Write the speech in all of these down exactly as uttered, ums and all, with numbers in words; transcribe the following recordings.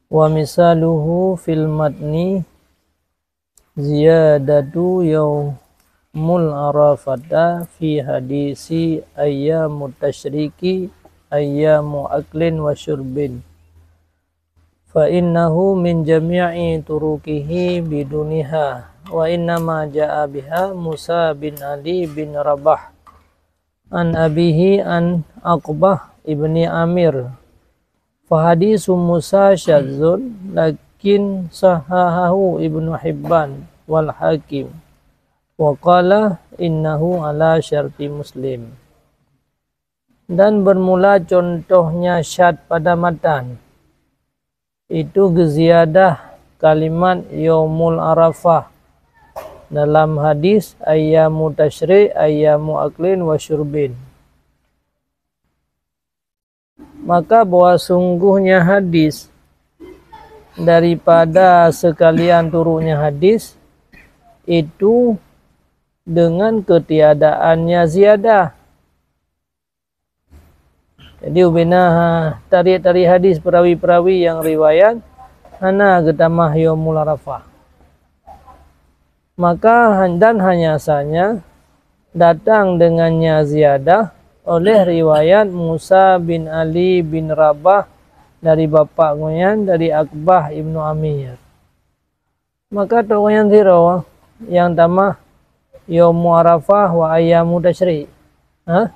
Wa misaluhu fil matni ziyadatu yaumul arafata fi hadisi ayyamut tasyriki ayyamu aklin wa syurbin. Fa innahu min jami'i turuqihi biduniha, wa innama ja'a biha Musa bin Ali bin Rabah an abihi an Uqbah ibni Amir. Fa hadisu Musa syadzun, lakin sahahahu Ibnu Hibban wal Hakim, wa qala innahu ala syarti Muslim. Dan bermula contohnya syad pada matan, itu geuziyadah kalimat Yaumul Arafah dalam hadis ayyamu tasyrik ayyamu aklin wa syurbin. Maka bahwa sungguhnya hadis daripada sekalian turuknya hadis itu dengan ketiadaannya ziyadah. Jadi ubena tarik-tarik hadis perawi-perawi yang riwayat hana geutamah Yaumul Arafah. Maka han-, dan hanya sanya datang dengannya ziyadah oleh riwayat Musa bin Ali bin Rabah dari bapak gobnyan dari Uqbah ibnu Amir. Maka toh gobnyan sidroe nyang tamah Yaumu Arafah wa ayyamu tasyrik. Ha?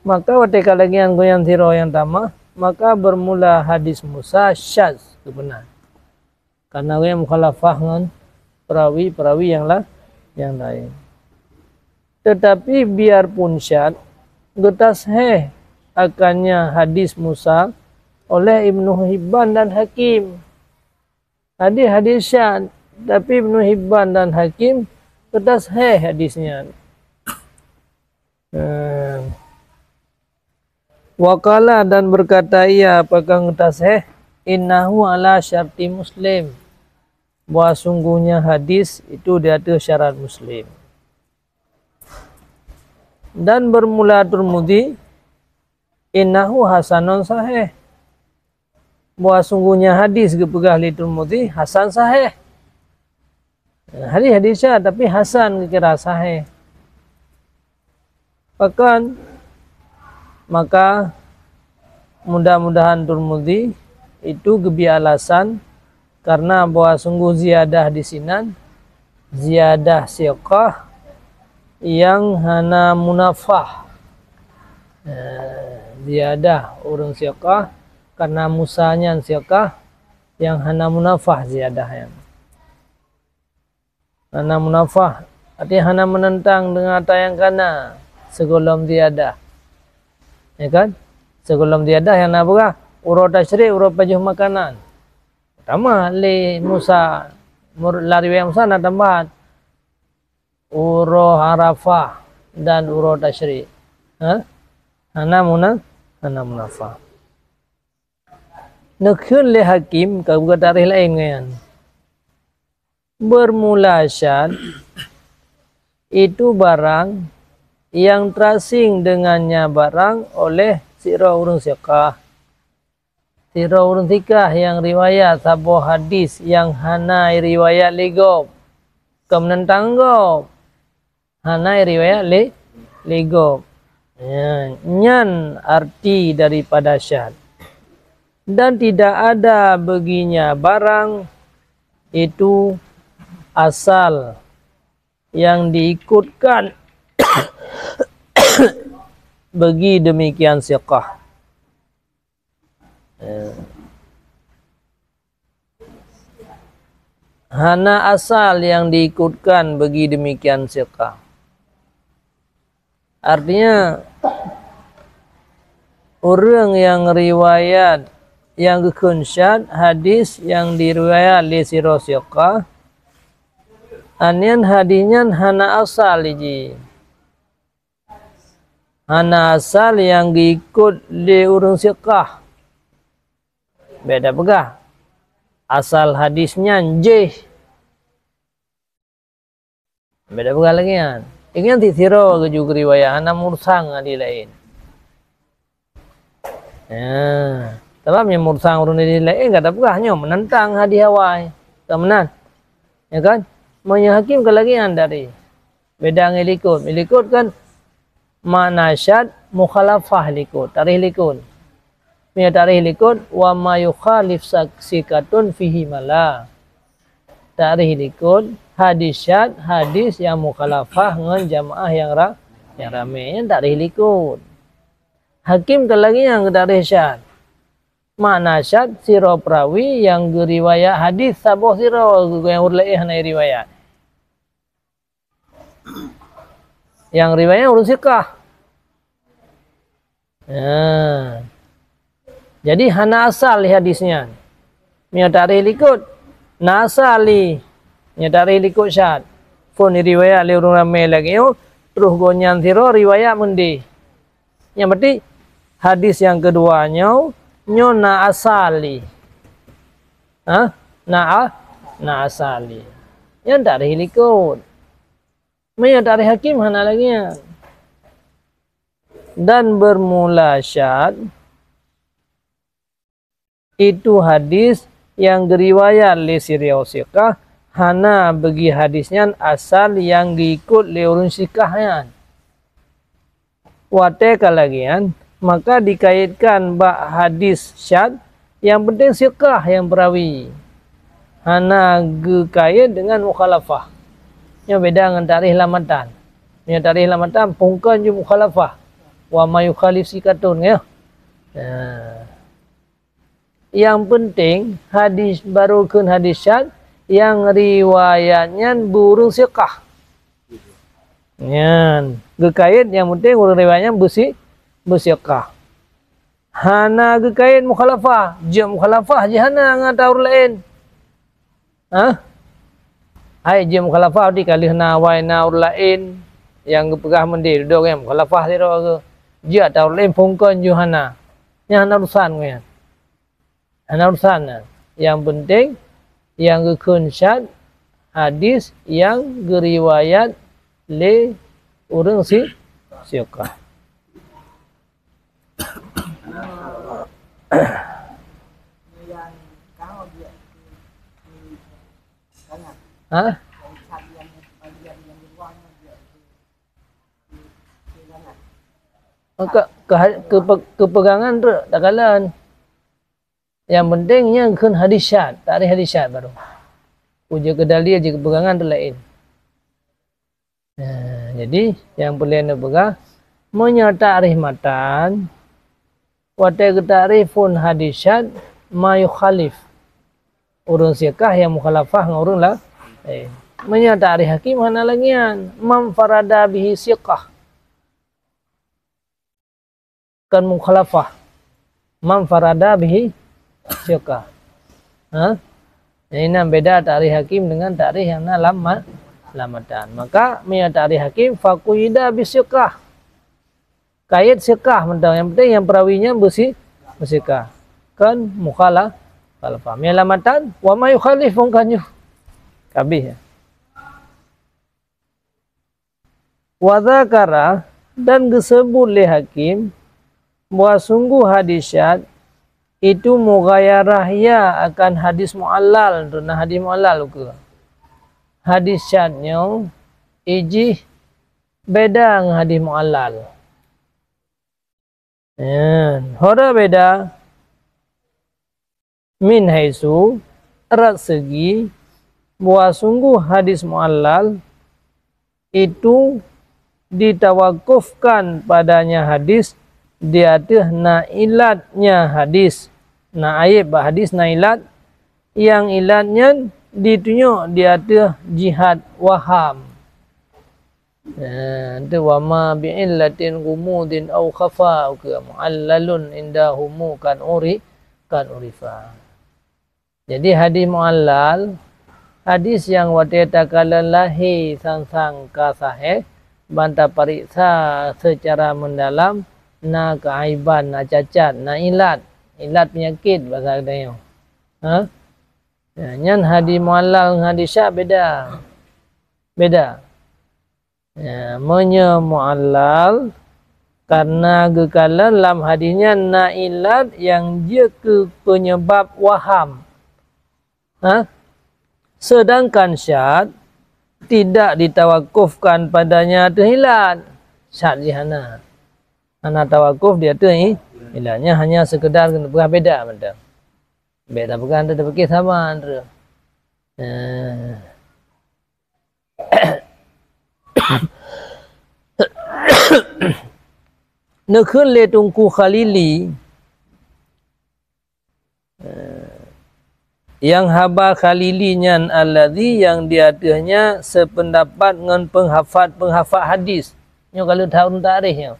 Maka watée ka lagée nyan gobnyan sidroe nyang tamah, maka bermula hadis Musa syaz geupeuna. Karena gobnyan mukhalafah ngon perawi-perawi nyang la-, nyang laén. Tetapi biarpun syad, geutashéh akannya hadis Musa oleh Ibnu Hibban dan Hakim. Hadis-hadis syad, tapi Ibnu Hibban dan Hakim geutashéh hadis nyan. Eh, wa qala, dan berkata ia, pakon geutashéh, innahu ala syarti Muslim, bahwa sungguhnya hadis itu di atas syarat Muslim. Dan bermula Turmudi, innahu hasanun sahih, bahwa sungguhnya hadis geupeugah lé Turmudi hasan sahih. Hadis-hadis syad, tapi hasan geukira sahih. Pakon? Maka mudah-mudahan Turmudi itu geubri alasan karena bahwa sungguh ziyadah di sinan, ziyadah siqah nyang hana munafah. Eh, ziyadah ureuëng siqah karena Musa nyan siqah nyang hana munafah ziyadah nyan. Hana munafah, artinya hana menentang dengan ata nyang kana sigohlom ziyadah. Ya kan? Sigohlom ziyadah nyang na peugah, uroe tasyrik, uroe pajoh makanan. Tamah lé Musa, mur-, lam riwayat Musa na tambahan uroe Arafah dan uroe tasyrik. Ha? Hana muna-, hana munafah. Neukheun lé Hakim ka buka tarikh laén ngon nyan. Bermula syad itu barang yang terasing dengannya barang oleh sidroe ureuëng siqah. Sidroe ureuëng siqah nyang riwayat saboh hadis nyang hana riwayat lé gob, kon menentang gob. Hana riwayat lé, lé gob. Ya, nyan arti daripada syad. Dan tidak ada baginya barang itu asal yang diikutkan bagi demikian siqah. Eh, hana asal yang diikutkan bagi demikian siqah. Artinya, ureuëng nyang riwayat nyang geukheun syad hadis nyang diriwayat lé sidroe siqah, nyan hadis nyan hana asal jih. Hana asal nyang geuikot lé ureuëng siqah. Bék tapeugah asal hadis nyan jih. Bék tapeugah lagée nyan. Ingat ti sidroe geujak riwayat hana mursang hadis laén. Ya. Sabab nyang mursal ureuëng laén ka tapeugah nyoe meunantang hadis awai. Ka meunan. Ya kan? Meunyoe hakim ka lagée nyan dari. Beda ngon likot. Likot kan makna syad mukhalafah likot. Takrih likot. Meunyoe takrih likot, wa ma yukhalif sa-, siqatun fihi mala. Takrih likot, hadis syad, hadis nyang mukhalafah ngon jamaah nyang ra-, nyang ramé. Nyan takrih likot. Hakim ka lagée nyan keu takrih syad. Makna syad, sidroe peurawi nyang geuriwayat hadis saboh sidroe, nyang ureuëng laén hana riwayat. Nyang riwayat ureuëng siqah. Nah. Jadi hana asal lé hadis nyan. Meunyoe takrih likot, na asal lé. Meunyoe takrih likot syad. Phon riwayat lé ureuëng ramé lagée nyoe, troh gobnyan sidroe riwayat meundeh. Nyang berarti hadis nyang keudua nyoe, nyoe na asal lé. Ha? Na a-, na asal lé. Nyan takrih likot. Meunyoe takrih hakim hana lagée nyan. Dan bermula syad, itu hadis nyang geuriwayat lé sidroe siqah hana bagi hadis nyan asal nyang geuikot lé ureuëng siqah nyan. Watée ka lagée nyan, maka dikaitkan bak hadis syad, nyang penting siqah nyang peurawi. Hana geukait deungon mukhalafah. Nyoe beda ngon takrih lam matan. Meunyoe takrih lam matan, phon kon ju mukhalafah. Wa ma yukhalif siqatun, ya. Nah. Nyang penting, hadis, barô kheun hadis syad, nyang riwayat nyan beu ureuëng siqah. Nyan, geukait nyang penting ureuëng riwayat nyan beusi-, beusiqah. Hana geukait mukhalafah, jeuet mukhalafah jih hana ngon ata ureuëng laén. Hah? Hai jeuet mukhalafah di ka lheueh na awai na ureuëng laén nyang geupeugah meundeh, dudoe nyan mukhalafah sidroe geuh. Jeuet ata ureuëng laén phon kon ju hana. Nyan hana urusan ngon nyan. Hana urusan nyan. Nyang penting, nyang geukheun syad, hadis nyang geuriwayat lé ureuëng si-, siqah. Ha? Ke, ke, ke, keupegangan tu tak kalon. Nyang penting nyan kheun hadis syad, takrih hadis syad barô. Ujeue keu dalil, ujeue keu pegangan tu laén. Nah, jadi nyang peureulée neupeugah, meunyoe takrih matan, watée geutakrih phon hadis syad ma yukhalif. Ureuëng siqah nyang mukhalafah ngon ureuëng la-, eh. Meunyoe takrih hakim hana lagée nyan, man farada bihi siqah. Kon mukhalafah. Man farada bihi siqah. Ha? Jadi, nyan beda takrih hakim deungon takrih nyang na lam ma-, lam matan. Maka, meunyoe takrih hakim, faquyida bisiqah. Kait siqah mantong. Nyang penting nyang peurawi nyan beusi-, beusiqah. Kon mukhala-, mukhalafah. Meunyoe lam matan, wa ma yukhalif phon kon ju. Ka abéh, ya. Wa dzakara, dan geuseubut lé hakim, bahwa sungguh hadis syad itu mughayarah ya akan hadis mu'allal, tu na hadis mu'allal ukeue. Hadis syad nyoe ijih beda ngon hadis mu'allal. Nyan, hora beda. Min haitsu, rot seugi, bahwa sungguh hadis mu'allal itu ditawakufkan padanya hadis di ateueh na ilatnya hadis. Na aéb bak hadis na ilat, nyang ilat nyan ditunyok di ateueh jihat waham. Nah, tu wa ma bi illatin ghumudin au khafa, ukeue mu'allalun indahumu kan uri-, kan urifa. Jadi hadis mu'allal, hadis nyang watée takalon lahé sang-sang ka sahih, ban tapariksa seucara meundalam, na keuaiban, na cacat, na ilat, ilat peunyakét basa geutanyoe. Ha? Nah, nyan hadis mu'allal ngon hadis syad beda. Beda. Ya, meunyoe mu'allal, Karena geukalon lam hadis nyan na ilat nyang jeuet keu penyebab waham. Ha? Sedangkan syad tidak ditawakufkan padanya ateueh ilat. Syad jih hana. Hana tawakuf di ateueh i-, ilat. Nyan hanya sekedar keuneuk peugah beda mantong. Beda peugah, hana tapike sama, Andrew. Eh. Neukheun lé Teungku Khalili, eh, nyang haba Khalili nyan alladzi nyang di ateueh nyan sependapat ngon penghafat-penghafat hadis. Nyoe ka lheueh that ureuëng takrikh nyoe.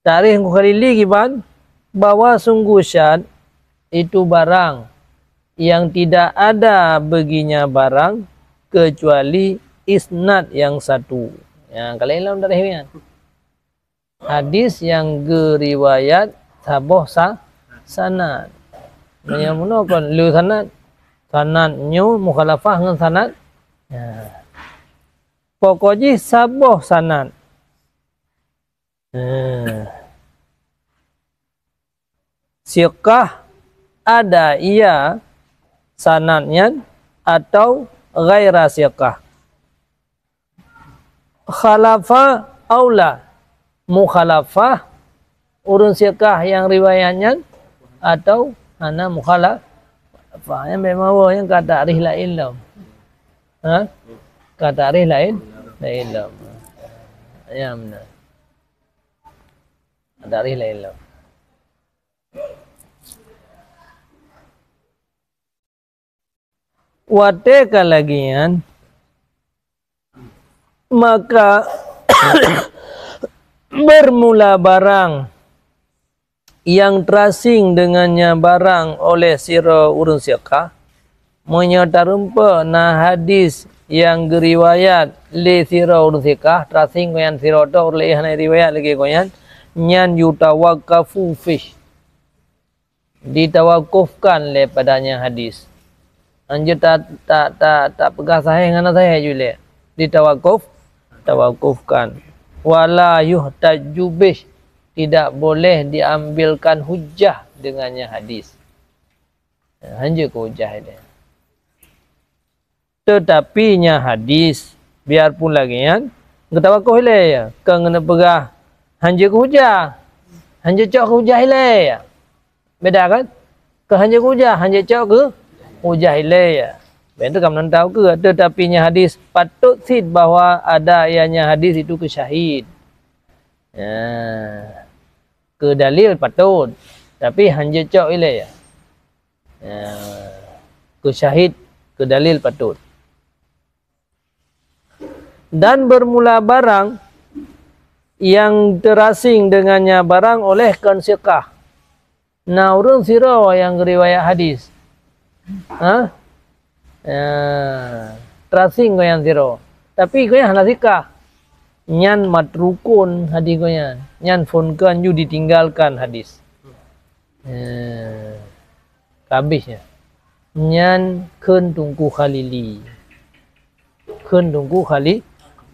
Takrikh Teungku Khalili kiban bahwa sungguh syad itu barang yang tidak ada baginya barang kecuali isnad yang satu. Ya, kalau ilmu takrikh nyan. Hadis nyang geuriwayat saboh sa-, sanad. Meunyoe meunoe kon le sanad, sanad nyoe mukhalafah ngon sanad. Ya. Pokok jih saboh sanad. Eh. Siqah ada ia sanad nyan atau ghaira siqah. Khalafa aula, mukhalafah ureuëng siqah nyang riwayat nyan atau hana mukhalafah. Nyan bèk meuwoe, nyan ka takrikh laén lom. Ha? Ka takrikh laén, laén lom. Nyan meunan. Ka takrikh laén lom. Watèe ka lagèe nyan, maka bermula barang nyang terasing dengannya barang oleh sidroe ureuëng siqah, meunyoe tarumpok na hadis nyang geuriwayat lé sidroe ureuëng siqah, terasing gobnyan sidroe tok, ureuëng laén hana riwayat lagèe gobnyan, nyan yutawakkafu fih. Ditawakufkan lé padanya hadis. Hanjeuet ta-, ta-, ta-, tapeugah sahih ngon hana sahih ju lé. Ditawakuf, tawakufkan. Wala yuhtajju bih, tidak boleh diambilkan hujah dengannya hadis. Hanjeuet keu hujah ilèe. Teutapi nyan hadis, biarpun lagèe nyan, geutawakuf ilèe, ya. Kon keuneuk peugah, hanjeuet keu hujah. Hanjeuet cok keu hujah ilèe, ya. Beda kan? Kon hanjeuet keu hujah, hanjeuet cok keu hujah ilèe, ya. Bèk teuka meunan tau keu, teutapi nyan hadis, patôt cit bahwa ada ianya hadis itu keu syahid. Ya. Keu dalil patôt, tapi hanjeuet cok ilèe, ya. Ya, keu syahid, keu dalil patôt. Dan bermula barang nyang terasing dengannya barang oleh kon siqah. Na ureuëng sidroe nyang geuriwayat hadis. Ha? Ya, terasing gobnyan sidroe. Tapi gobnyan hana siqah. Nyan matrukun hadis gobnyan. Nyan phon kon ju ditinggalkan hadis. Eh, ka habéh nyan. Nyan kheun Teungku Khalili. Kheun Teungku Khali-,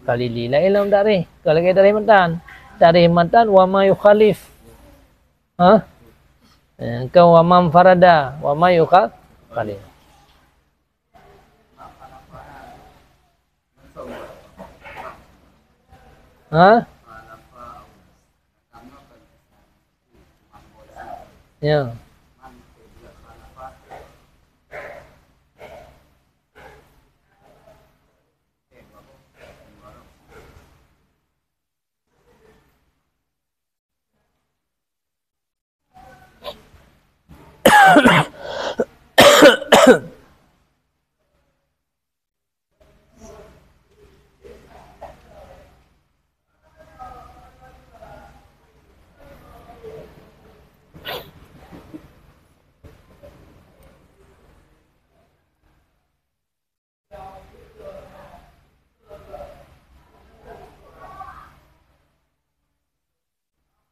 Khalili. Laén lom takrikh. Kon lagèe takrikh matan. Takrikh matan wa ma yukhalif. Ha? Eh, kon wa man farada. Wa ma yukha-, khalif. Ha? Ya.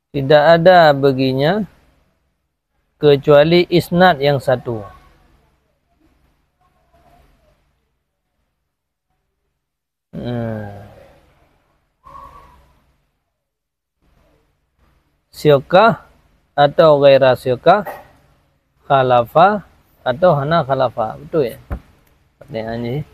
Tidak ada baginya kecuali isnad yang satu. Hmm. Siqah atau ghaira siqah, khalafa atau hana khalafa. Beutôi, ya? Pertanyaan jih.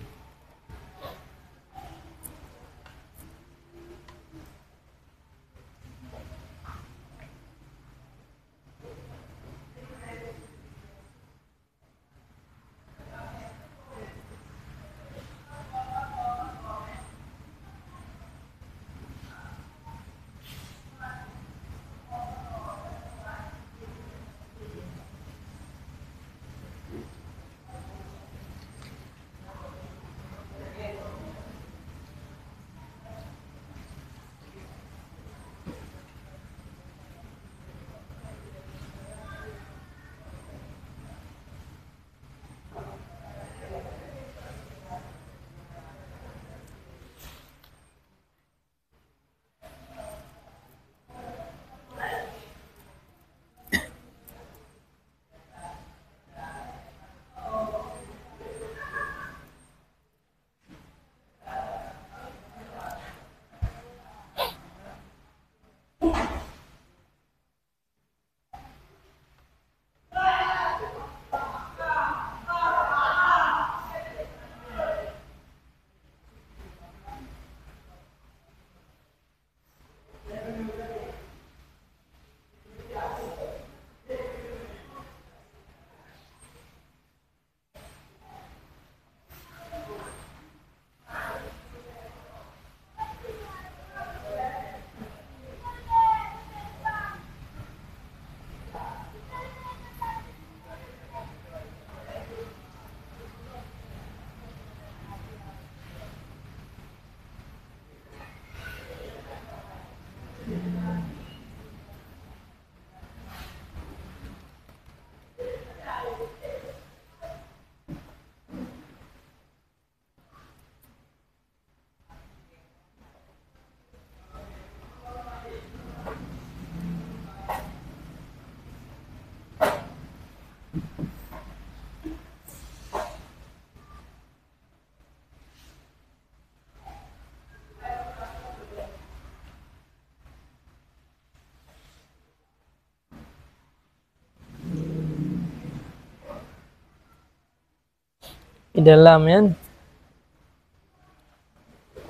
Di dalam nyan,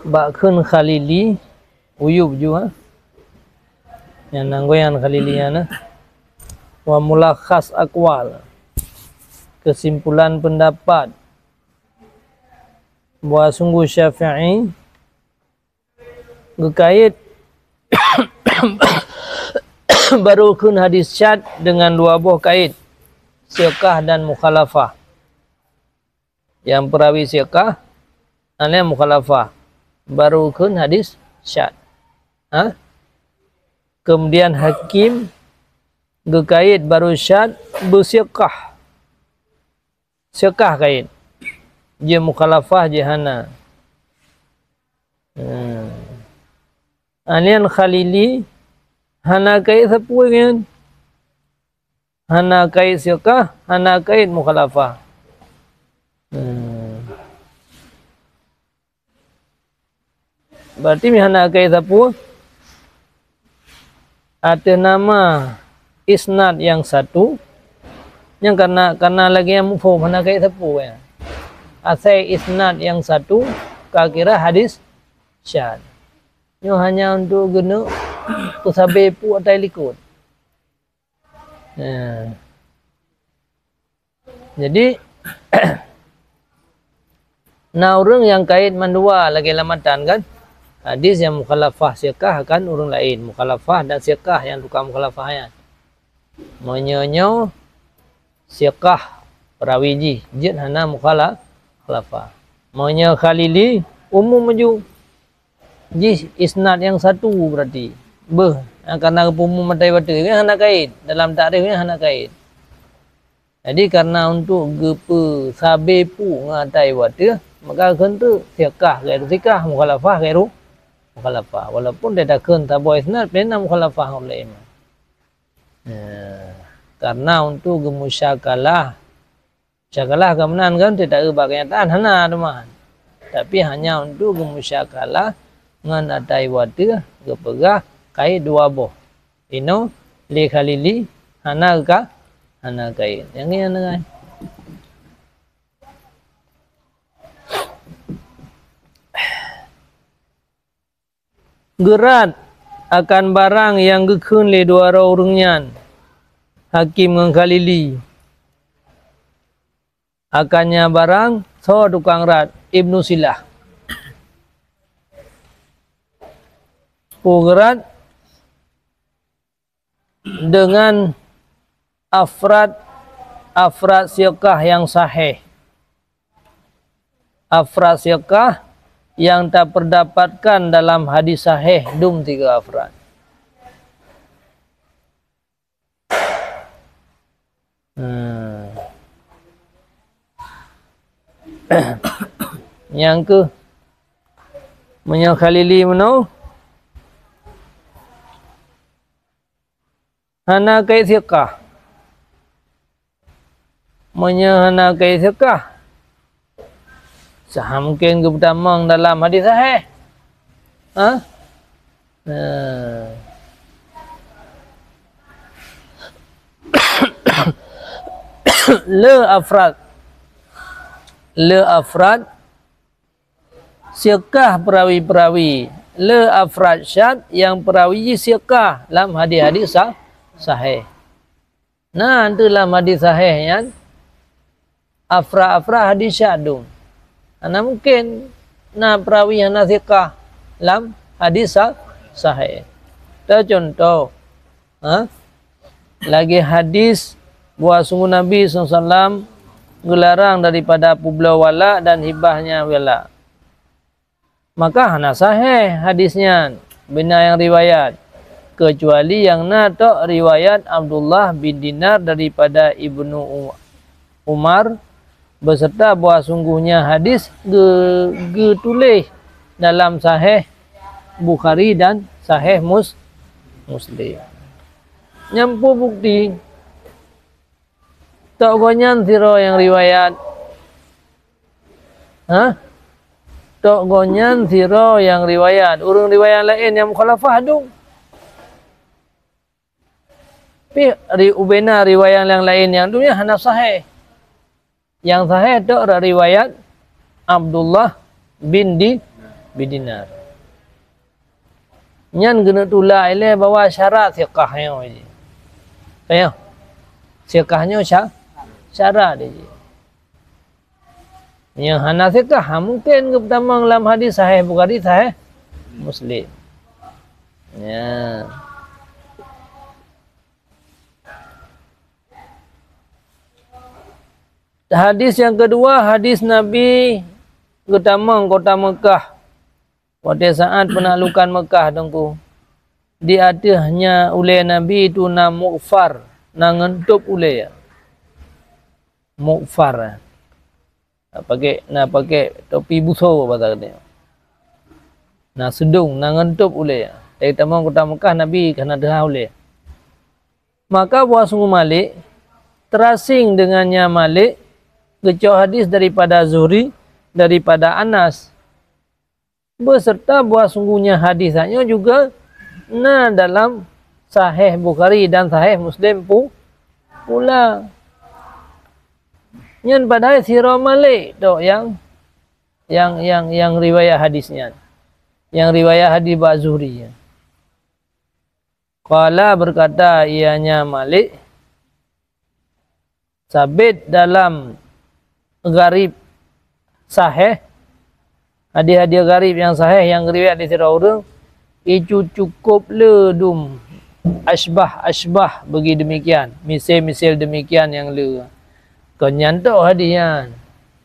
bak kheun Khalili, uyueb ju, ha? Nyang nan goe nyan Khalili nyan, ha? Wa mulakhas aqwal, keusimpulan peundapat, bahwa sungguh Syafi'i geukait baru kheun hadis syad deungon dua boh kait, siqah dan mukhalafah. Nyang peurawi siqah, nyang laén mukhalafah, baru kheun hadis syad. Ha? Kemudian Hakim geukait baru syad beusiqah. Siqah kait. Jih mukhalafah jih hana. Hmm. Nyan Khalili hana kait sapeue nyan. Hana kait siqah, hana kait mukhalafah. Hmm. Berarti mi hana kait sapeue? Ateueh nama isnad nyang satu, nyang kana, kana lagée nyang mufhom, hana kait sapeue, ya. Asai isnad nyang satu ka kira hadis syad. Nyoe hanya untuk geuneuk peusabe pue atai likot. Ya. Jadi, na ureuëng nyang kait mandua lagée lam matan kan? Hadis nyang mukhalafah siqah akan ureuëng laén, mukhalafah dan siqah nyang tukang mukhalafah nyan. Meunyoe nyoe siqah perawi jih, jeuet hana mukhala-, mukhalafah. Meunyoe Khalili, umum ju. Jih isnad nyang satu berarti. Beuh, nyang kana geupeumum atai watée, nyan hana kait. Dalam takrif nyan hana kait. Jadi, karena untuk geupeusabe pue ngon atai watée, maka kheun teuk siqah, ghairu siqah, mukhalafah, ghairu mukhalafah. Walaupun dia takheun saboh isnad, pih na mukhalafah ulama. Nah, karena untuk geumusyakalah, musyakalah ka meunan kan, tidak ubak kenyataan, hana teuma. Tapi hanya untuk geumusyakalah ngon atai watée geupeugah kait dua boh. Inoe Lé Khalili hana ka, hana kait. Nyang nyan ngai. Geurat akan barang nyang geukheun lé dua droe ureuëng nyan, Hakim ngon Khalili. Akan nyan barang, soe tukang rat? Ibnu Silah. Peugeurat dengan afrad, afrad siqah nyang sahih. Afrad siqah nyang taperdapatkan dalam hadis sahih dum tiga afrad. Hmm. Nyang keuh, meunyoe Khalili meunoe, hana kait siqah. Meunyoe hana kait siqah, sa mungken geupeutamong dalam hadis sahih. Ha? Nah. Le afrad. Le afrad siqah perawi-perawi. Le afrad syad nyang perawi jih siqah lam hadis-hadis sa-, sahih. Na teuh lam hadis sahih nyan, afrad-afrad hadis syad dum. Hana mungken na perawi hana siqah lam hadis sa-, sahih. Teucontoh, ha? Lagée hadis bahwa sungguh Nabi sallallahu alaihi wasallam geularang daripada peubloe walak dan hibahnya walak. Maka hana sahih hadis nyan, beuna nyang riwayat, keucuali nyang na tok riwayat Abdullah bin Dinar daripada Ibnu U-, Umar, beserta bahwa sungguhnya hadis ge-, geutuléh dalam Sahih Bukhari dan Sahih Mus-, Muslim. Nyan peue bukti? Tok gobnyan sidroe nyang riwayat. Ha? Tok gobnyan sidroe nyang riwayat. Ureuëng riwayat laén nyang mukhalafah dum. Pih ri-, ubena riwayat nyang laén nyang dum nyan hana sahih. Nyang sahih tok riwayat Abdullah bin Di-, bin Dinar. Nyan geuneuk tulak ilée bahwa syarat siqah nyoe jih. Tanyong. Siqah nyoe sya-, syarat jih. Nyang hana siqah, ha, mungken geupeutamong lam hadis Sahih Bukhari, Sahih Muslim. Ya. Hadis nyang keudua, hadis Nabi geutamong kota Meukah. Watée saát peunaklukan Meukah, Teungku, di ateueh nyan ulée Nabi tu na mughfar, na ngon tôb ulée. Mughfar. Na pakék, na pakék topi buso basa geutanyoe. Na seudong, na ngon tôb ulée. Dari tamong kota Meukah, Nabi ka na teuhah ulée. Maka bahwa sungguh Malik, terasing dengannya Malik, geucok hadis daripada Zuhri, daripada Anas. Beserta bahwa sungguhnya hadis nyoe juga na dalam Sahih Bukhari dan Sahih Muslim pu-, pula. Nyan padahai sidroe Malik tok nyang, nyang, nyang, nyang riwayat hadis nyan. Nyang riwayat hadis bak Zuhri nyan. Qala, berkata ianya Malik, sabit dalam gharib sahih, hadis-hadis gharib nyang sahih nyang riwayat di sidroe ureuëng, itu cukup le dum asybah-asybah bagi demikian, misal-misal demikian nyang le. Kon nyan tok hadis nyan,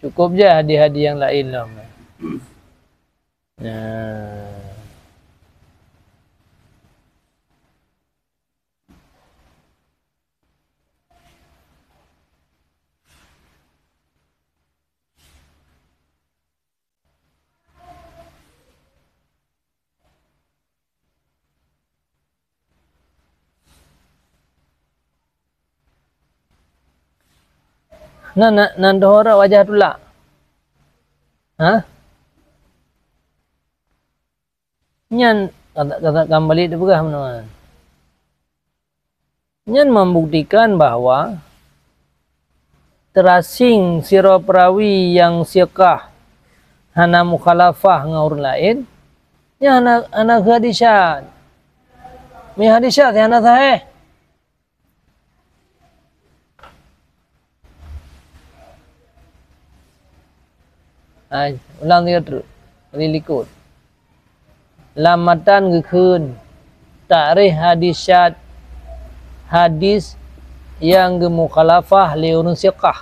cukup je hadis-hadis nyang laén lom. Nah. Nan, nan, nan dohorok wajah tulak. Ha? Nyan kata, kata kambali teupeugah meunoe. Nyan membuktikan bahwa teurasing sidroe peurawi nyang siqah hana mukhalafah ngon ureuëng laén, nyan hana, hana geuhadis syad. Meunyo hadis syad hana sahih. Hai, ulang tiga truk. Di likot. Lam matan geukheun, takrif hadis syad, hadis nyang geumukhalafah lé ureuëng siqah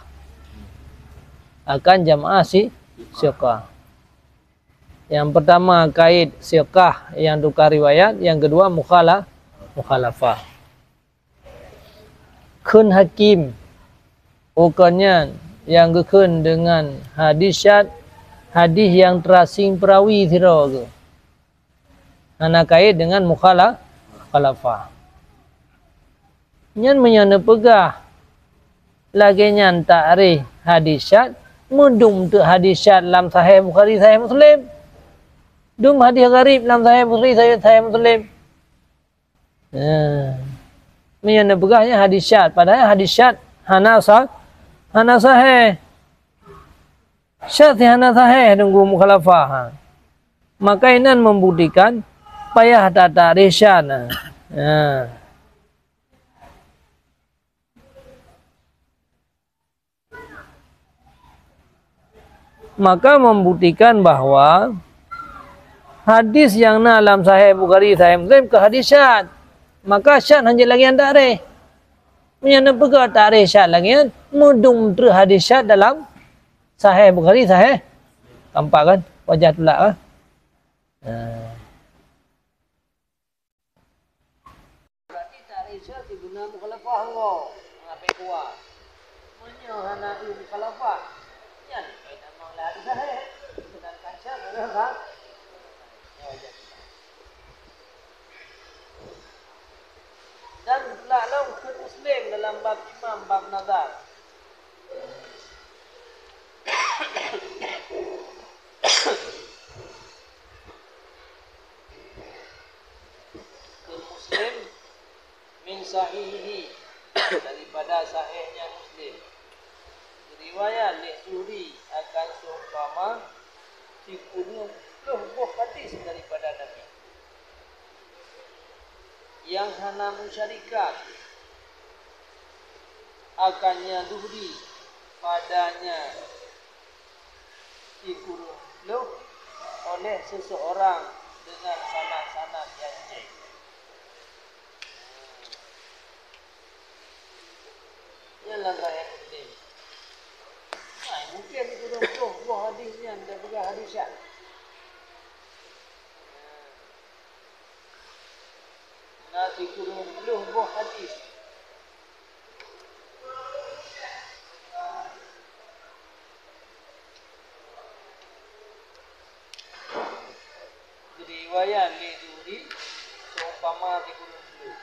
akan jamaah si siqah. Nyang pertama kait siqah nyang tukang riwayat, nyang keudua mukhala-, mukhalafah. Kheun Hakim, ukeue nyan nyang geukheun deungon hadis syad, hadis nyang teurasing peurawi sidroe geuh. Hana kait deungon mukhala-, mukhalafah. Nyan meunyoe neupeugah lagée nyan takrif hadis syad, meudum teuk hadis syad lam Sahih Bukhari, Sahih Muslim. Dum hadis gharib lam Sahih Bukhari, Sahih, Sahih Muslim. Nah, meunyoe neupeugah nyan hadis syad, padahai hadis syad hana sa-, hana sahih. Syad hana sahih teungku mukhalafah. Maka inan membuktikan payah tatakrif syad. Nah. Maka membuktikan bahwa hadis nyang na lam Sahih Bukhari, Sahih Muslim keu hadis syad. Maka syad hana jeuet lagée nyan takrif. Meunyoe neupeugah takrif syad lagée nyan, meudum treuk hadis syad dalam Sahih Bukhari, Sahih. Tampak kan? Wajah tulak kan? Nah. Berarti takrif syad sibeuna mukhalafah Allah. Ngapai kuat? Meunyoe hana eu mukhalafah, nyan kaidah mangla hadis sahih. Sedangkan syad adalah sah-, ya, ya. Dan teulak lom keu Muslim dalam bab imam, bab nazar. Keu Muslim min sahihihi, daripada sahihnya Muslim. Riwayat lé Zuhri akan seumpama sikureueng ploh boh hadis daripada Nabi. Nyang hana musyarikat akannya Zuhri padanya sikureueng ploh oleh seseorang dengan sanad-sanad nyang jai. Nyan lam Sahih Muslim. Hai, mungken sikureueng ploh boh hadis nyan tapeugah hadis syad. Na sikureueng ploh boh hadis. Riwayat lé Zuhri seumpama sikureueng ploh.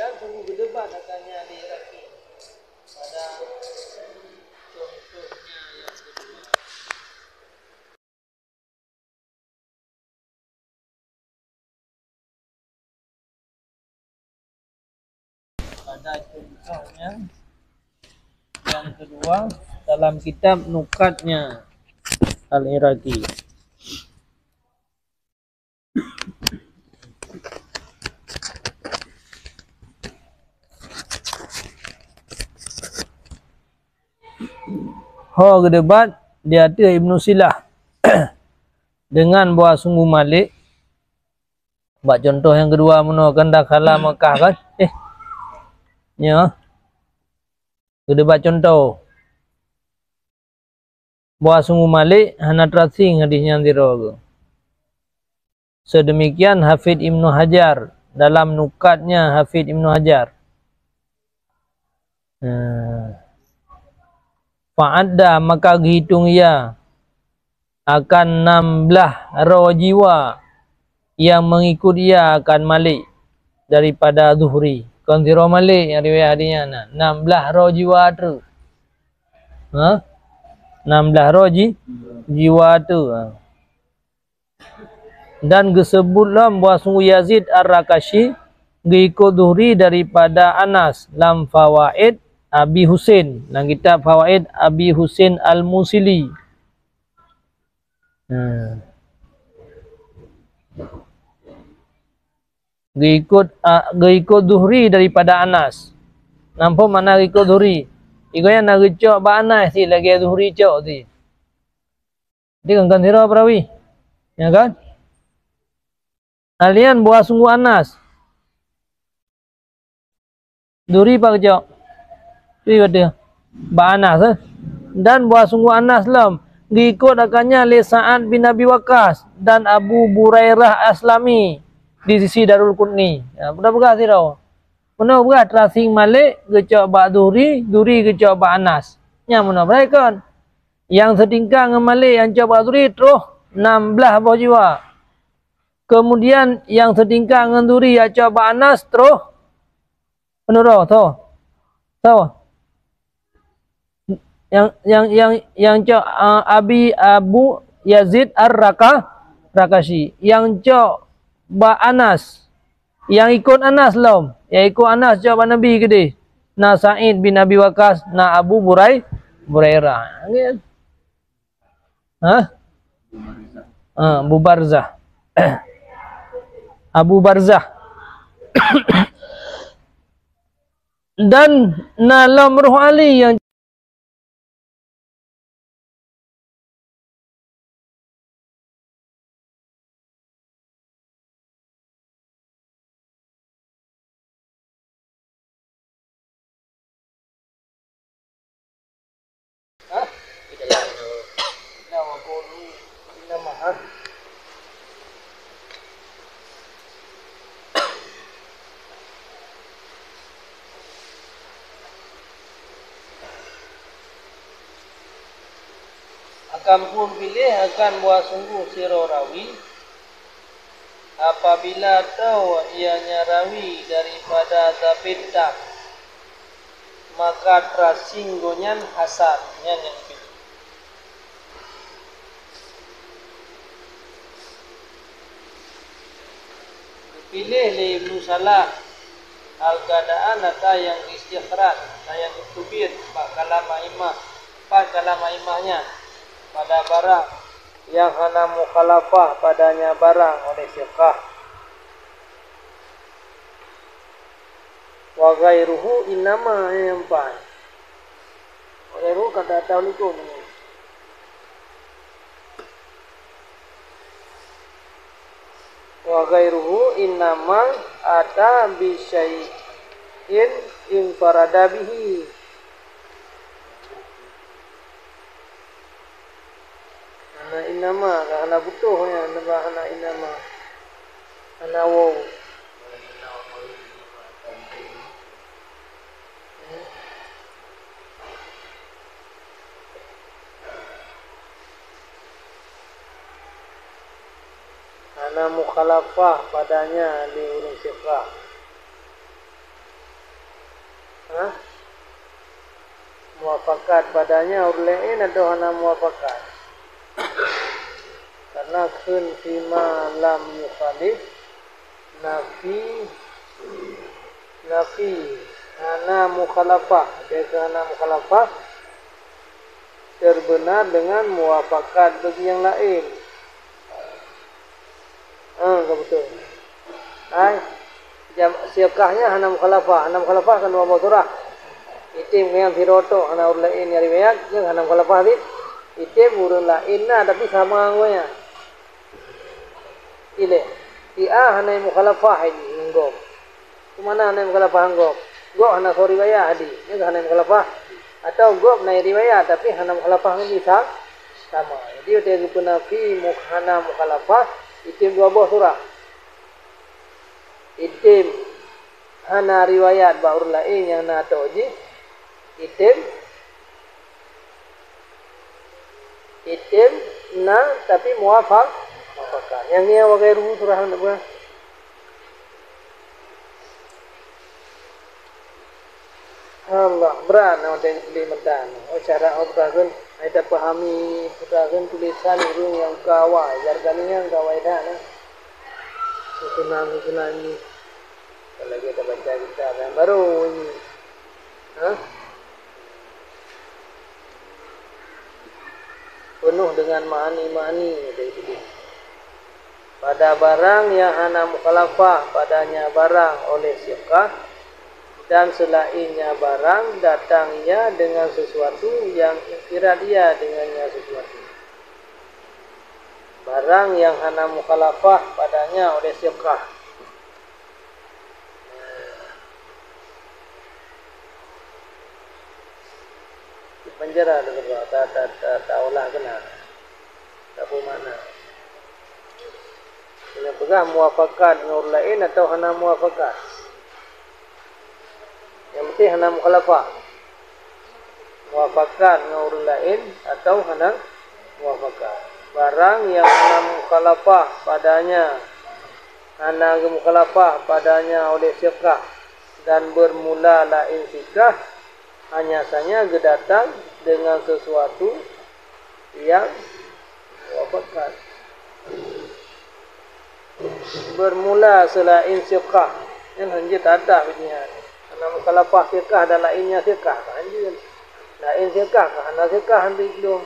Dan sungguh geudebat akannya di Iraki pada contohnya yang kedua. Pada contohnya yang kedua dalam kitab Nukatnya Al-Iraqi. Ho geudebat di ateueh Ibnu Silah dengan bahwa sungguh Malik. Bak contoh nyang keudua, meunoe kan dakhala Makkah kan? Eh, nyoe geudebat contoh. Bahwa sungguh Malik hana teurasing hadis nyan sidroe geuh. Sedemikian Hafidh Ibnu Hajar dalam Nukatnya Hafidh Ibnu Hajar. Nah. Fa'adda, maka geuhitong ia akan nam blaih droe jiwa nyang meungikut ia akan Malik daripada Zuhri. Kon sidroe Malik nyang riwayat hadis nyan, na nam blaih droe jiwa treuk. Ha? Nam blah roh ji, jiwa tu. Ha. Dan geuseubut lom bahwa sungguh Yazid Ar-Rakashi geuikot Zuhri daripada Anas lam Fawaid Abi Husain, lam kitab Fawaid Abi Husain Al-Musili. Hmm. Geuikot, a, geuikot Zuhri daripada Anas. Nyan peue makna geuikot Zuhri? Igoe na geucok bak Anas cit lagèe Zuhri cok cit. Jadi kan, kan sidroe perawi. Ya kan? Alèh nyan bahwa sungguh Anas. Zuhri pat geucok? Zuhri pat geucok? Bak Anas, eh? Dan bahwa sungguh Anas lom geuikot akan nyan lé Sa'ad bin Abi Waqqas dan Abu Burairah Aslami di sisi Darul Qutni. Ya, peugah-peugah sidroe. Meunoe peugah teurasing Malik geucok bak Zuhri, Zuhri geucok bak Anas. Nyan meunoe, peurhatikan. Nyang seutingkat ngon Malik nyang cok bak Zuhri troh nam blah boh jiwa. Kemudian nyang seutingkat ngon Zuhri nyang cok bak Anas troh peunuroh, toh. Toh. Nyang, nyang, nyang, nyang cok, ah, Abi, Abu Yazid Ar-Raka-, Rakashi. Nyang cok bak Anas. Nyang ikot Anas lom. Nyang ikot Anas cok bak Nabi keudeh. Na Sa'id bin Abi Waqqas, na Abu Burai-, Burairah. Ha? Ha, Abu Barzah. Abu Barzah. Dan na lom roh Ali nyang Akan phon piléh akan bahwa sungguh sidroe rawi, apabila tao ianya rawi daripada Zabid tam, maka teurasing gobnyan hasan, nyan nyang piléh. Geupiléh lé Ibnu Salah Al-Gadaan ata nyang istikhraj, ata nyang geuteubiet bak kalam a'immah, pat kalam a'immah nyan, pada barang nyang hana mukhalafah padanya barang oleh siqah. Wa ghairuhu innama, eh, empat. Wa ghairuhu ka tahu likot ni. Wa ghairuhu innama ata bi syai'in infarada bihi. Hana innama, ka hana butoh nyan, hana, hana innama. Hana waw. Hana mukhalafah padanya lé ureuëng siqah. Hah? Muafakat padanya ureuëng laén atau hana muafakat? Karena kheun fima lam yukhalif, nafi, nafi, hana mukhalafah. Dia keu hana mukhalafah terbenar dengan muafakat bagi yang lain. Ha, ka beutôi. Hai, jam-, siqah nyan hana mukhalafah. Hana mukhalafah kan dua boh surah. Item ngon nyang sidroe tok, hana ureuëng laén nyang riwayat, nyan hana mukhalafah cit. Item ureuëng laén na, tapi sama ngon nyan. Ilée, si A hana mukhalafah ngon gob. Keu mana hana mukhalafah ngon gob? Gob hana soe riwayat hadis, nyan hana mukhalafah. Atau gob na riwayat, tapi hana mukhalafah ngon jih sa-, sama. Jadi, watée geupeunafi mu-, hana mukhalafah, item dua boh surah. Item hana riwayat bak ureuëng laén nyang na tok jih, item, item na, tapi muwafaq-, muwafaqah. Nyang nia wa ghairuhu surah na bukan? Allah, brat na watée geuteubiet meudan. Oh, cara Allah kan. Hai tapahami peue kheun tulisan ureuëng nyang ka awai, jargon nyang ka awai that, nah. Susunan-susunan jih. Kalau lagée tabaca kitab nyang barô nyoe. Hah? Penuh dengan ma'ani-ma'ani dari Iblih. Pada barang yang hana mukhalafah padanya barang oleh siqah, dan selainnya barang datang ia dengan sesuatu yang infirad ia dengannya sesuatu. Barang yang hana mukhalafah padanya oleh siqah. Panjara deungon ta, ta, ta, taolah keunan. Tak bermakna. Nyang peugah muafakat ngon ureuëng laén atau hana muafakat. Nyang penting hana mukhalafah. Muafakat ngon ureuëng laén atau hana muafakat. Barang yang hana mukhalafah padanya, hana geumukhalafah padanya oleh siqah dan bermula laén siqah, hanya saja geudatang dengan sesuatu yang muafakat. Bermula seulaén siqah, nyan hanjeuet tadah bit nyan. Hana mukhalafah siqah dan laénnya siqah, ka hanjeuet. Laén siqah, ka hana siqah, hanjeuet lom.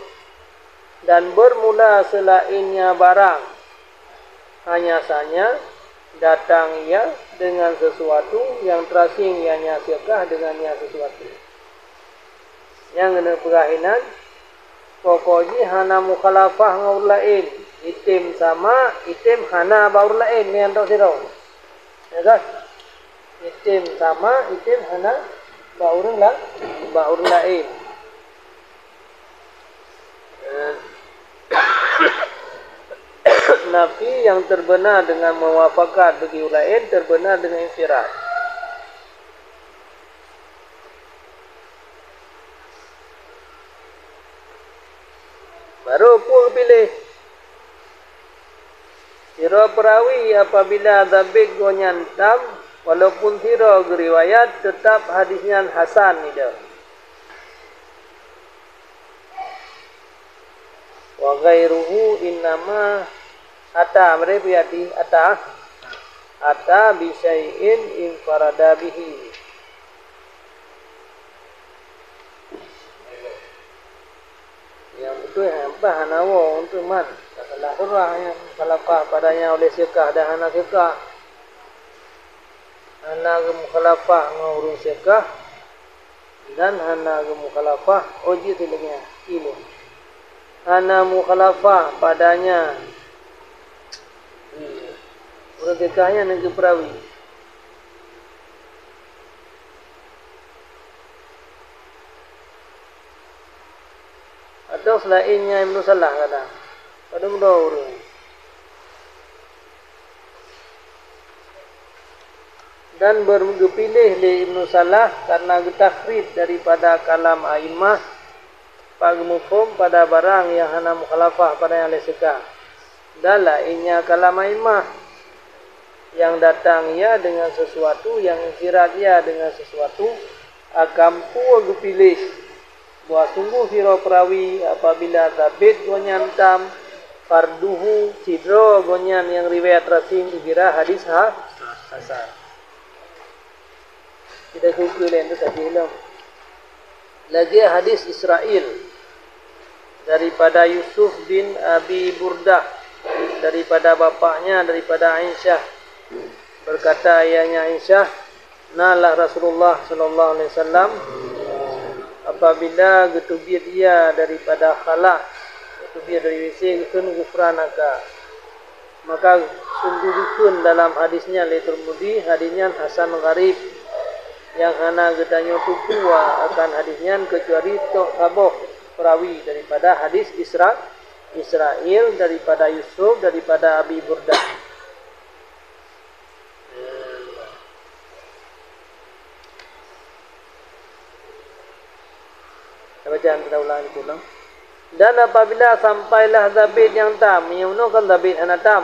Dan bermula seulaénnya barang, hanya saja datang ia dengan sesuatu yang terasing ianya siqah dengannya sesuatu. Nyang keuneuk peugah inan, pokok jih hana mukhalafah ngon ureuëng laén. Item sama, item hana bak ureuëng laén, nyan tok sidroe. Ya kan? Item sama, item hana bak ureuëng la-, bak ureuëng laén. Eh, nafi yang terbenar dengan muafakat bagi ureuëng laén terbenar dengan infirad. Barô peue geupiléh? Sidroe peurawi apabila zabit gobnyan tam, walaupun sidroe geuriwayat, teutap hadis nyan hasan nideh. Wa ghairuhu innama ata, mereka berarti ata, ata bi syai'in infarada bihi. Nyang beutôi hana bah hana woe untuk man. Masalah ureuëng nyang mukhalafah padanya oleh siqah dan hana siqah. Hana geumukhalafah ngon ureuëng siqah dan hana geumukhalafah, oh, jih lagée nyan. Ilée. Hana mukhalafah padanya. Hmm. Ureuëng siqah nyan nyan geupeurawi. Atau seulaén nyan Ibnu Salah kadang. Padub droe ureuëng. Dan ber-, geupiléh lé Ibnu Salah karena geutakhrij daripada kalam a'immah, pat geumuphom pada barang nyang hana mukhalafah pada nyang lé siqah. Dan laén nyan kalam a'immah, nyang datang ia dengan sesuatu, nyang infirad ia dengan sesuatu, akan peue geupiléh bahwa sunggoh sidroe peurawi apabila zabit gobnyan tam, farduhu, sidroe gobnyan nyang riwayat rasing geukira hadis ha-, hasan. Kita kukui laén tu tadi lom. Lagée hadis Israel daripada Yusuf bin Abi Burdah, daripada bapaknya, daripada Aisyah. Berkata ianya Aisyah, nalah Rasulullah sallallahu alaihi wasallam apabila geuteubiet ia daripada khala, geuteubiet dari WC, geukheun ghufranaka. Maka sunggoh geukheun dalam hadis nyan lé Tirmidzi, hadis nyan hasan gharib, nyang hana geutanyoe teupeue akan hadis nyan keucuali tok saboh perawi daripada hadis Isra-, Israel, daripada Yusuf, daripada Abi Burdah. Tabaca, kita ulang itu ulang. Dan apabila sampailah zabit nyang tam, meunyoe kan zabit hana tam,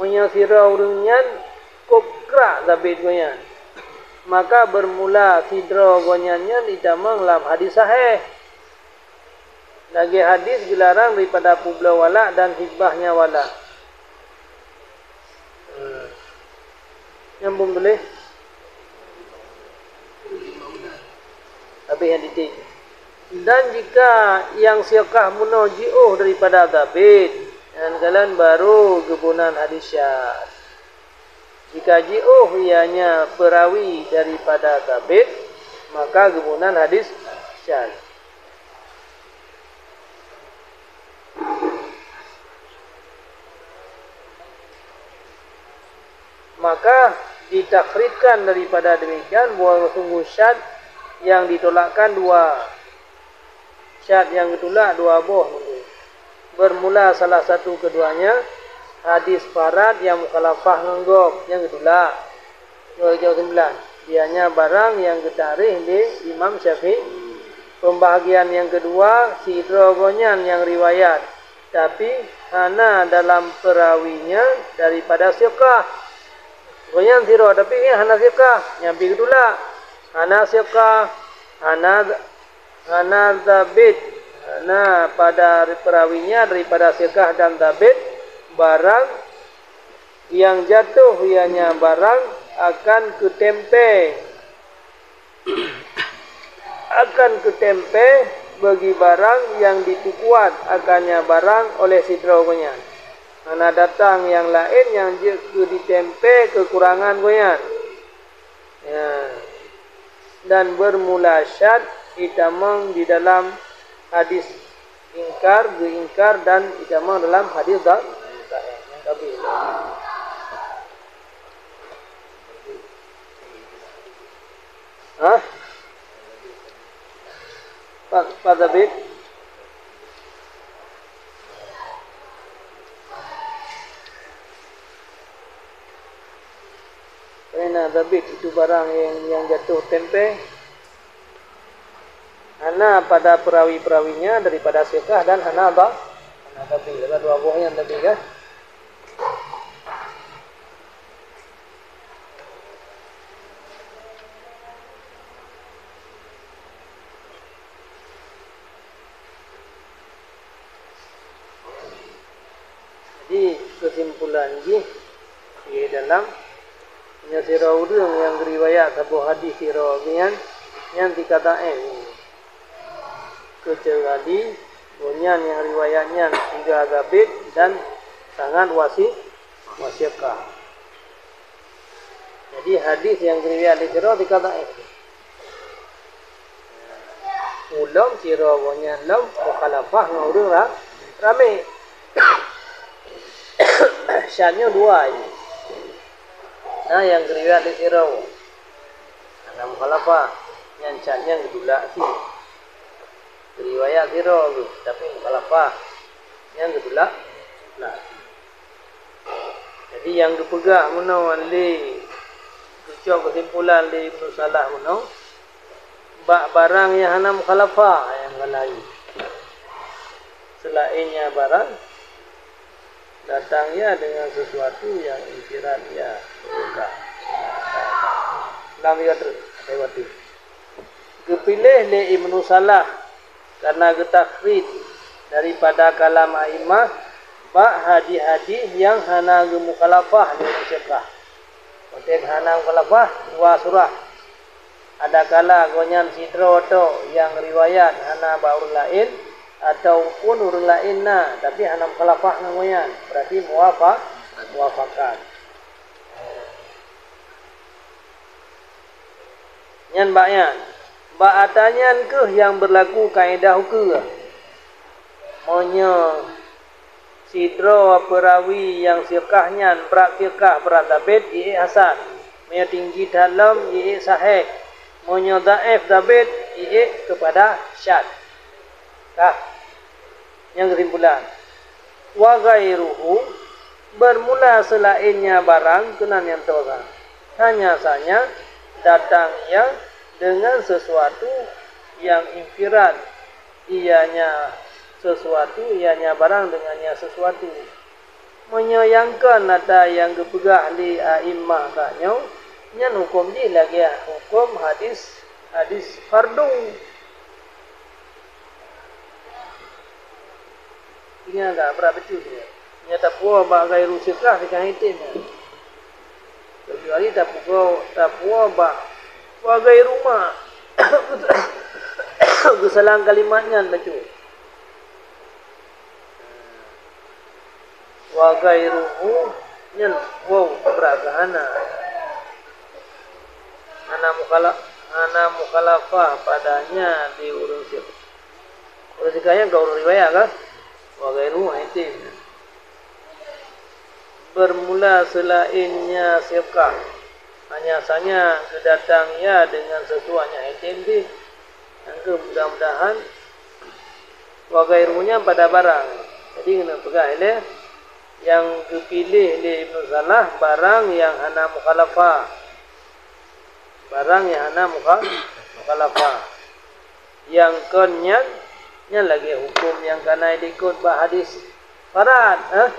meunyoe sidroe ureuëng nyan kop krak zabit gobnyan, maka bermula sidroe gobnyan nyan jitamong lam hadis sahih. Lagée hadis geularang daripada peubloe walak dan hibahnya walak. Hmm. Nyambung tuléh. Habéh nyang titik. Dan jika nyang siqah bunoe jiôh daripada zabit, nyan kalon barô geubunan hadis syadz. Jika jiôh ianya peurawi daripada zabit, maka geubunan hadis syadz. Maka ditakhrijkan daripada demikian bahwa sungguh syadz nyang ditolakkan dua. Syadz nyang geutulak dua boh mungken. Bermula salah satu keduanya, hadis farad nyang mukhalafah ngon gob nyang geutulak. Dua ribu sembilan. Ianya barang nyang geutaréh lé Imam Syafi'i. Pembahagian nyang keudua, sidroe gobnyan nyang riwayat, tapi hana dalam perawinya daripada siqah. Gobnyan sidroe, tapi nyan hana siqah, nyan pih geutulak. Hana siqah, hana hana zabit, hana pada perawinya daripada siqah dan zabit, barang nyang jatuh ianya barang akan keutempe, akan keutempe bagi barang nyang dipeukuat akannya barang oleh sidroe gobnyan. Hana datang nyang laén nyang jeuet keu ditempe keukurangan gobnyan. Ya. Dan bermula syadz itamong di dalam hadis ingkar, geuingkar dan itamong dalam hadis dha-, dhaif. Hah? Fa-, fa zabit. Karena zabit itu barang yang, yang jatuh tempe. Hana pada perawi-perawinya daripada siqah dan hana ba-, hana zabit. Ada dua boh nyan zabit, kan? Jadi, keusimpulan jih, di dalam, nyoe sidroe ureuëng nyang geuriwayat saboh hadis sidroe nyan, nyan tika dhaif. Keucuali gobnyan nyang riwayat nyan tinggai zabit dan sangat wasi-, wasiqah. Jadi, hadis nyang geuriwayat lé sidroe tika dhaif. Ulôn sidroe gobnyan lom mukhalafah ngon ureuëng ra-, ramé. Syadz nyoe dua jih. Na nyang geuriwayat lé sidroe. Hana mukhalafah, nyan syadz nyan geutulak cit. Geuriwayat sidroe geuh, tapi mukhalafah, nyan geutulak. Nah. Jadi, nyang geupeugah meunoe lé, geucok keusimpulan lé Ibnu Salah meunoe, bak barang nyang hana mukhalafah nyang ka laén. Seulaén nyan barang datang ia dengan sesuatu yang infirad ia bukan. Lam tiga terus, ada waktu. Geupiléh lé Ibnu Salah karena geutakhrij daripada kalam a'immah bak hadih-hadih nyang hana geumukhalafah lé ureuëng siqah. Konteks hana mukhalafah, dua surah. Adakala gobnyan sidroe tok nyang riwayat hana bak ureuëng laén, ataupun ureuëng laén na, tapi hana mukhalafah ngon gobnyan, berarti muwafa-, muwafaqat. Nyan bak nyan, bak ata nyan kheueh nyang beurlaku kaedah ukeue. Meunyoe sidroe peurawi nyang siqah nyan brat siqah brat zabit, jiék hasan. Meunyoe tinggi that lom, jiék sahéh. Meunyoe dhaif zabit, jiék keupada syadz. Kah. Nyang keusimpulan, wa ghairuhu, bermula seulaén nyan barang keunan nyang toh sa. Hanya sanya datang ia dengan sesuatu yang infirad, ianya sesuatu, ianya barang dengannya sesuatu. Meunyoe nyang kon ata nyang geupeugah lé a'immah tanyoe, nyan huköm jih lagée huköm hadis, hadis fardu. Nyan agak brat bacut nyan. Nyan tapuwoe bak ghairu siqah, siqah item nyan. Keucuali tapuwoe, tapuwoe bak wa ghairu ma. Geusalang kalimat nyan bacut. Wa ghairuhu nyan waw brat keu hana. Hana mukhala-, hana mukhalafah padanya di ureuëng siqah. Ureuëng siqah nyan ka ureuëng riwayat kan? Wa ghairuhu item. Bermula selainnya siqah. Hanya saja geudatang ia dengan sesuatu nyang item jih. Nyang keu mudah-mudahan wa ghairuhu nyan pada barang. Jadi keuneuk peugah ilée nyang geupiléh lé Ibnu Salah barang nyang hana mukhalafah. Barang nyang hana mukha-, mukhalafah. Nyang kon nyan, nyan lagée huköm nyang ka na likot bak hadis farad, eh?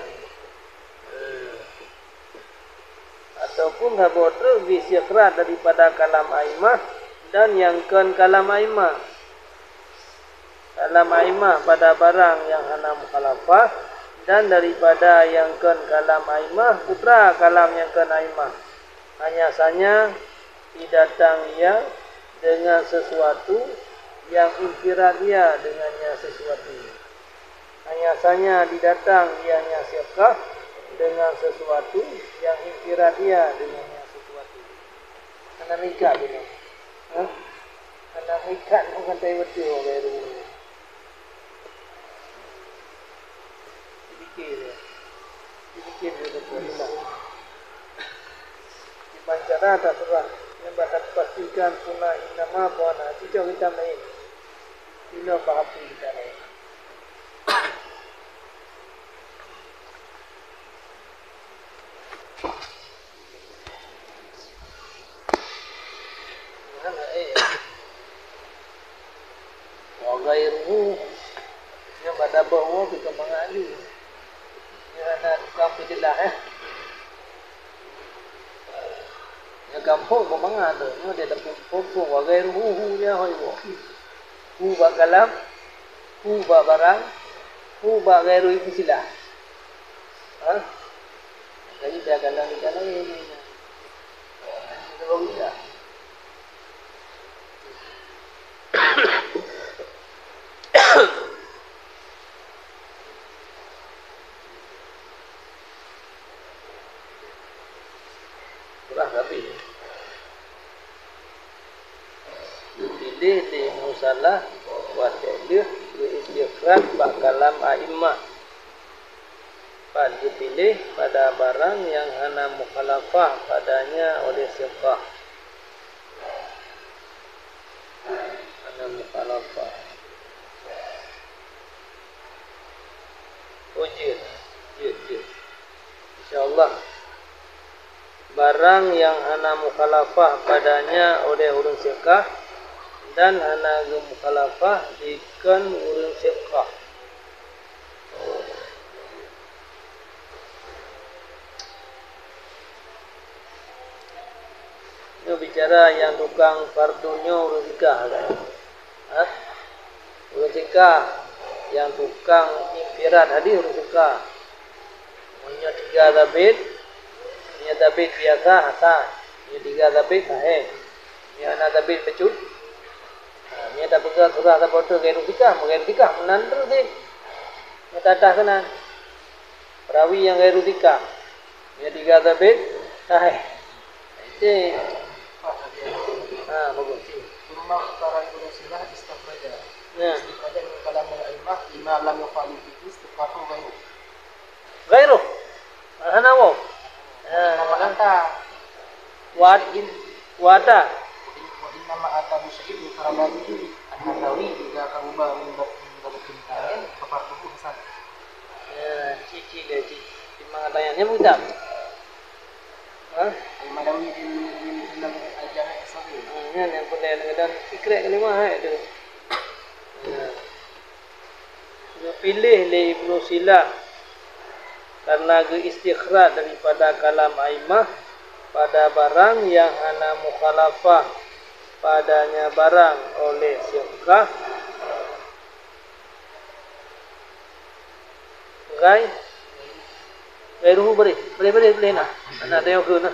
Ataupun saboh treuk geuistiqrad daripada kalam aimah dan nyang kon kalam aimah. Kalam aimah pada barang nyang hana mukhalafah dan daripada nyang kon kalam aimah putra kalam nyang kon aimah. Hanya saja didatang ia dengan sesuatu nyang infirad ia dengannya sesuatu. Hanya saja didatang ianya siqah dengan sesuatu nyang infirad ia dengannya sesuatu. Hana meuikat bunoe. Hah? Hana meuikat bukan tai beutôi orang ghairu. Dipikir dia. Dipikir dia betul. Dibaca dah tak surah. Yang bakal pastikan puna innama buana. Cucok kitab lain. Inoe paham pih kita lain. Wa ghairuhu. Nyan bak dabah woe pih keumangat lé. Nyan na tukang peujeulaih, eh. Nyan gampông keumangat tu. Nyoe dia dah pun-, pun-, pun, wa ghairuhu, hu dia hôi woe. Hu bak kalam, hu bak barang, hu bak ghairu istilah. Ha? Jadi dia kalam, dia kalam ini. Itu baru dia. Kurang habis. Geupiléh lé Ibnu Salah watée lheueh geuistiqrad bak kalam a'immah. Pat geupiléh pada barang nyang hana mukhalafah padanya oleh siqah. Hana mukhalafah. Oh, jeuet. Jeuet, jeuet. Insya Allah. Barang nyang hana mukhalafah padanya oleh ureuëng siqah dan hana geumukhalafah dikon ureuëng siqah. Nyoe bicara nyang tukang fardu nyoe ureuëng siqah kan? Hah? Ureuëng siqah nyang tukang infirad hadis ureuëng siqah. Meunyoe tiga zabit, meunyoe zabit biasa, hasan. Meunyoe tiga zabit, sahih. Meunyoe hana zabit bacut, ha, meunyoe tapeugah surah saboh treuk ghairu siqah, ghairu siqah, meunan treuk jih. Meunyoe tadah keunan. Perawi nyang ghairu siqah. Meunyoe tiga zabit, sahih. Itu. Ha, bagus. Imma qara ibnu silah istakhraja. Nah. Istakhraja min kalamil a'immah, lima lam yukhalif fihi thiqatun ghairuh. Ghairuh. Hana waw. Ha. Nama anta. Wat. Wata. Wa innama ata bi syai'in min kalamil a'immah. An-Nawawi idza qaruba min bab-, min babin kamin, fa farduhu hasan. Ya, cicik dia, cicik. Memang ada yang nyebut tak? Ha? Al-Madawi di, di, di dalam Al-Jami' As-Saghir. Ha, nyan nyang peureulèe dan ikrek kalimah, hai, tu. Ya. Geupiléh lé Ibnu Silah karena geuistikhraj daripada kalam aimah pada barang nyang hana mukhalafah padanya barang oleh siqah. Gai. Ghairuhu bri. Bri, bri, bri na. Ana teuka na.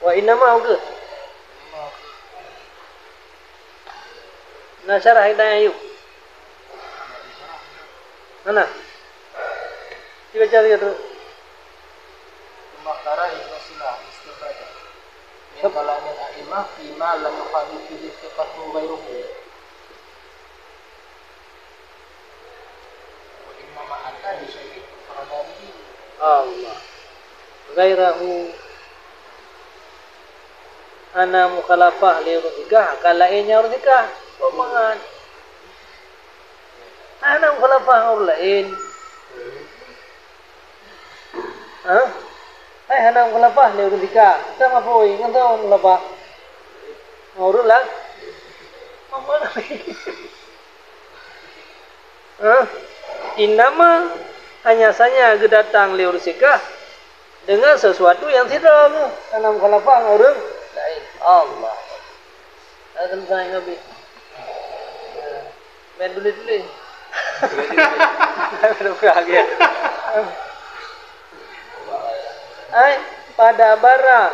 Wa innama uga. Na syarah Hidayah Ayub. Mana? Dibaca saja tu. Makara itu silah istifadah. Min kalamil a'immah fima lam yukhalifihi thiqatun ghairuhu. Wa innama ata bi syai'in afrada bihi. Allah. Ghairahu. Hana mukhalafah lé ureuëng sikah, ka laén nyang ureuëng sikah. Peue mangat? Hana mukhalafah ngon ureuëng laén. Hah? Hai hana mukhalafah lé ureuëng sikah. Sama pui, ngon sama mukhalafah. Ngon ureuëng lah. Apa lagi? Hah? Innama, hanya saja geudatang lé ureuëng sikah dengan sesuatu yang sidroe, hana mukhalafah ngon ureuëng laén. Allah. Dah selesai ngabi. Main tulis-tulis. Bukan lagi. Ai, pada barang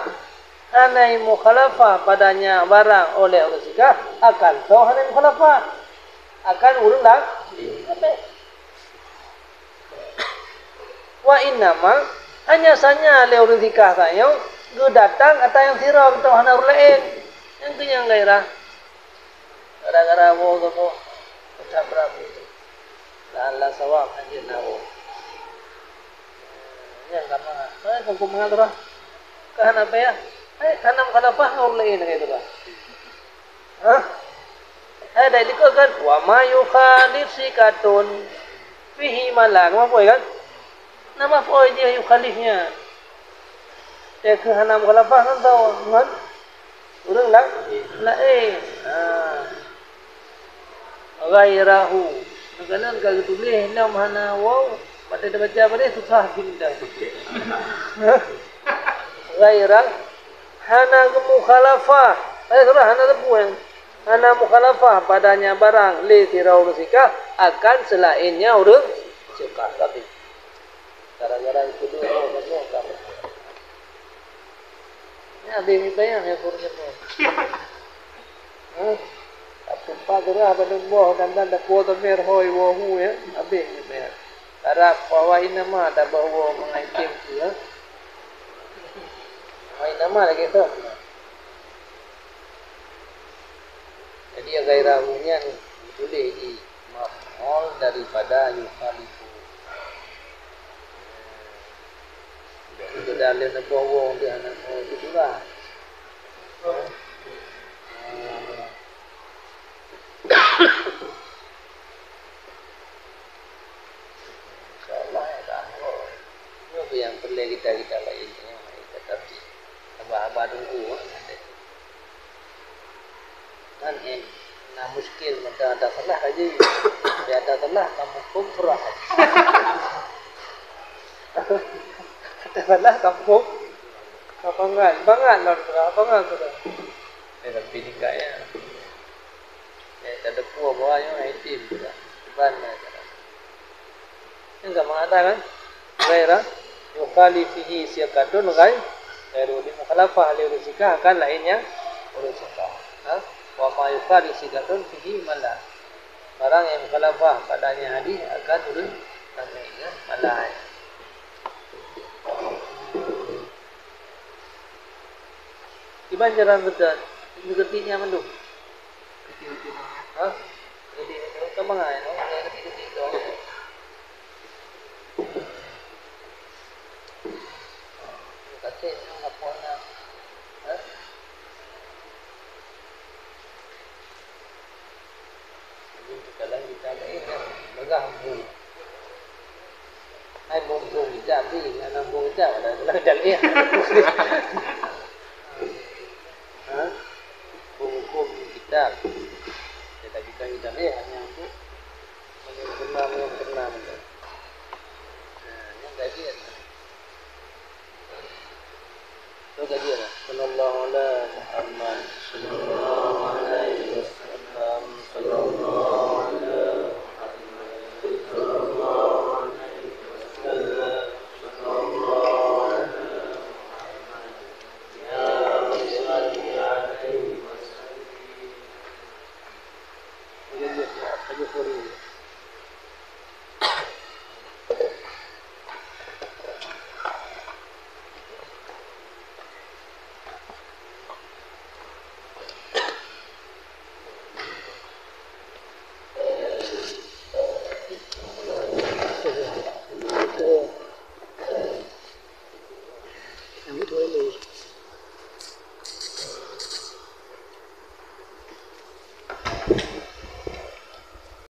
hana mukhalafah padanya barang oleh ureuëng sikah, akan toh hana mukhalafah akan ureuëng laén. Wa innama, hanya saja lé ureuëng sikah tanyoe geudatang ata nyang sidroe, geutanyoe hana ureuëng laén. Nyang keu nyang gairah. Gara-gara woe saboh, peucah beurami. La'alla sawab, hanjeuet na woe. Nyang ka mangat. Hai, kongkong mangat tu dah. Ka hana payah. Hai, hana mukhalafah ngon ureuëng laén lagée tu dah. Hah? Hai, dak likot kan? Wa ma yukhalif sikatun fihi mala. Nama poi kan? Nama poi dia yukhalif nyan? Dia keu hana mukhalafah ngon tau ngon ureuëng la-, laén. Ha. Ghairahu. Kadang ka geutuléh lom hana waw, bak tabaca padeh susah pindah. Ghairah. Hana geumukhalafah. Eh, salah, hana teupeue. Hana mukhalafah padanya barang lé sidroe ureuëng sikah akan seulaén nyan ureuëng sikah. Tapi gara-gara itu dua orang semua kamu. Ni habis ni bayang ya kurang semua. Hah? Aku pak gerah pada boh dan dan dapur temer hoi wohu ya. Habis ni bayang. Harap bahwa ini mah ada bahwa mengaitkan tu ya. Wa innama lagée tu. Jadi, ghairahu nyan boleh di maf'ul daripada yukhalifu. Jadi, dalam leubeh wong dia anak mau itu juga. Insya Allah ya tahu. Nyoe pih nyang peureulée kita-kita laén nyoe, tapi haba-haba teungku, kan, eh, na muskil meunan ada salah aja. Tapi ada salah kamu pun surah. Ada salah kamu kapangan, bangan lawan surah, kapangan surah. Eh, tapi nikah ya. Eh, teudeungoe bahwa nyoe item juga. Ban lah cara. Nyang ka mengatakan ghaira yukhali fihi siqatun ghai-, ghairu, di mukhalafah lé ureuëng sikah akan laén nyang ureuëng sikah. Ha? Wa ma yukhali siqatun fihi mala. Barang nyang mukhalafah padanya hadis akan ureuëng ramé, ya, mala. Kiban jalan beutôi, ngerti nyan mandum. Ha? Jadi, kamu mangai, no? Jadi, jadi, jadi, kata, apa nak? Ha? Jadi, kalau kita ada, eh, pegang bu. Hai, bungkung kita, bi, anak bungkung kita, ada, ada, ada, ya. Ha? Hukum kitab. Kita, kita, kita ni hanya untuk menyempurna, menyempurna. Nah, yang gaji ada. Tu gaji ada. Sallallahu ala Muhammad.